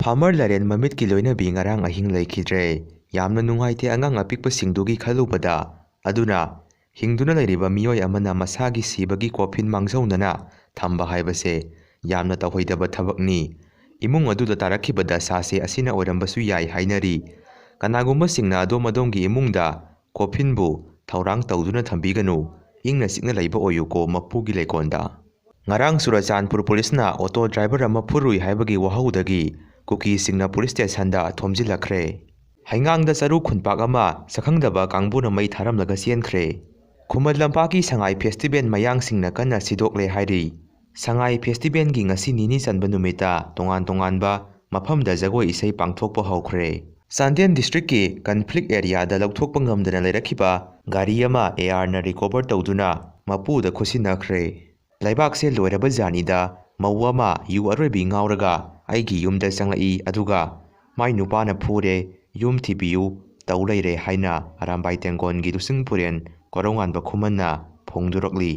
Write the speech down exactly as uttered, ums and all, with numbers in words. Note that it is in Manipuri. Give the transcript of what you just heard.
ꯐꯥꯔꯃꯔ ꯂꯥꯏꯔꯦꯟ ꯃꯃꯤꯠꯀꯤ ꯂꯣꯏꯅꯕꯤ ꯉꯔꯥꯡ ꯑꯍꯤꯡ ꯂꯩꯈꯤꯗ꯭ꯔꯦ꯫ ꯌꯥꯝꯅ ꯅꯨꯡꯉꯥꯏꯇꯦ ꯑꯉꯥꯡ ꯑꯄꯤꯛꯄꯁꯤꯡꯗꯨꯒꯤ ꯈꯜꯂꯨꯕꯗ꯫ ꯑꯗꯨꯅ ꯍꯤꯡꯗꯨꯅ ꯂꯩꯔꯤꯕ ꯃꯤꯑꯣꯏ ꯑꯃꯅ ꯃꯁꯥꯒꯤ ꯁꯤꯕꯒꯤ ꯀꯣꯐꯤꯟ ꯃꯥꯡꯖꯧꯅꯅ ꯊꯝꯕ ꯍꯥꯏꯕꯁꯦ ꯌꯥꯝꯅ ꯇꯧꯍꯩꯗꯕ ꯊꯕꯛꯅꯤ꯫ ꯏꯃꯨꯡ ꯑꯗꯨꯗ ꯇꯥꯔꯛꯈꯤꯕ ꯗꯁꯥꯁꯦ ꯑꯁꯤꯅ ꯑꯣꯏꯔꯝꯕꯁꯨ ꯌꯥꯏ ꯍꯥꯏꯅꯔꯤ꯫ ꯀꯅꯥꯒꯨꯝꯕꯁꯤꯡꯅ ꯑꯗꯣꯝ ꯑꯗꯣꯝꯒꯤ ꯏꯃꯨꯡꯗ ꯀꯣꯐꯤꯟꯕꯨ ꯊꯧꯔꯥꯡ ꯇꯧꯗꯨꯅ ꯊꯝꯕꯤꯒꯅꯨ꯫ ꯏꯪꯅ ꯆꯤꯛꯅ ꯂꯩꯕ ꯑꯣꯏꯌꯨꯀꯣ ꯃꯄꯨꯒꯤ ꯂꯩꯀꯣꯜꯗ꯫ ꯉꯔꯥꯡ ꯆꯨꯔꯆꯥꯟꯄꯨꯔ ꯄꯨꯂꯤꯁꯅ ꯑꯣꯇꯣ ꯗ꯭ꯔꯥꯏꯚꯔ ꯑꯃ ꯐꯨꯔꯨꯏ ꯍꯥꯏꯕꯒꯤ ꯋꯥꯍꯧꯗꯒꯤ ꯀꯨꯀꯤꯁꯤꯡꯅ ꯄꯨꯂꯤꯁ ꯁ꯭ꯇꯦꯁꯟꯗ ꯊꯣꯝꯖꯤꯜꯂꯛꯈ꯭ꯔꯦ꯫ ꯍꯩꯉꯥꯡꯗ ꯆꯔꯨ ꯈꯨꯟꯄꯥꯛ ꯑꯃ ꯁꯛꯈꯪꯗꯕ ꯀꯥꯡꯕꯨꯅ ꯃꯩ ꯊꯥꯔꯝꯂꯒ ꯆꯦꯟꯈ꯭ꯔꯦ꯫ ꯈꯨꯃꯟ ꯂꯝꯄꯥꯛꯀꯤ ꯁꯉꯥꯏ ꯐꯦꯁꯇꯤꯚꯦꯜ ꯃꯌꯥꯡꯁꯤꯡꯅ ꯀꯟꯅ ꯁꯤꯗꯣꯛꯂꯦ ꯍꯥꯏꯔꯤ꯫ ꯁꯉꯥꯏ ꯐꯦꯁꯇꯤꯚꯦꯜꯒꯤ ꯉꯁꯤ ꯅꯤꯅꯤ ꯆꯟꯕ ꯅꯨꯃꯤꯠꯇ ꯇꯣꯉꯥꯟ ꯇꯣꯉꯥꯟꯕ ꯃꯐꯝꯗ ꯖꯒꯣꯏ ꯏꯁꯩ ꯄꯥꯡꯊꯣꯛꯄ ꯍꯧꯈ꯭ꯔꯦ꯫ ꯆꯥꯟꯗꯦꯜ ꯗꯤꯁꯇ꯭ꯔꯤꯛꯀꯤ ꯀꯟꯐ꯭ꯂꯤꯛ ꯑꯦꯔꯤꯌꯥꯗ ꯂꯧꯊꯣꯛꯄ ꯉꯝꯗꯅ ꯂꯩꯔꯛꯈꯤꯕ ꯒꯥꯔꯤ ꯑꯃ ꯑꯦ ꯑꯥꯔꯅ ꯔꯤꯀꯣꯚꯔ ꯇꯧꯗꯨꯅ ꯃꯄꯨꯗ ꯈꯨꯠꯁꯤꯟꯅꯈ꯭ꯔꯦ꯫ ꯂꯩꯕꯥꯛꯁꯦ ꯂꯣꯏꯔꯕ ꯖꯥꯠꯅꯤꯗ, ꯃꯧ ꯑꯃ ꯌꯨ ꯑꯔꯣꯏꯕꯤ ꯉꯥꯎꯔꯒ ꯑꯩꯒꯤ ꯌꯨꯝꯗ ꯆꯪꯂꯛꯏ, ꯑꯗꯨꯒ ꯃꯥꯏ ꯅꯨꯄꯥꯅ ꯐꯨꯔꯦ, ꯌꯨꯝ ꯊꯤꯕꯤꯌꯨ ꯇꯧ ꯂꯩꯔꯦ ꯍꯥꯏꯅ ꯑꯔꯥꯝꯕꯥꯏ ꯇꯦꯡꯒꯣꯟꯒꯤ ꯂꯨꯆꯤꯡ ꯄꯨꯔꯦꯟ ꯀꯣꯔꯧꯉꯥꯟꯕ ꯈꯨꯃꯟꯅ ꯐꯣꯡꯗꯣꯔꯛꯂꯤ꯫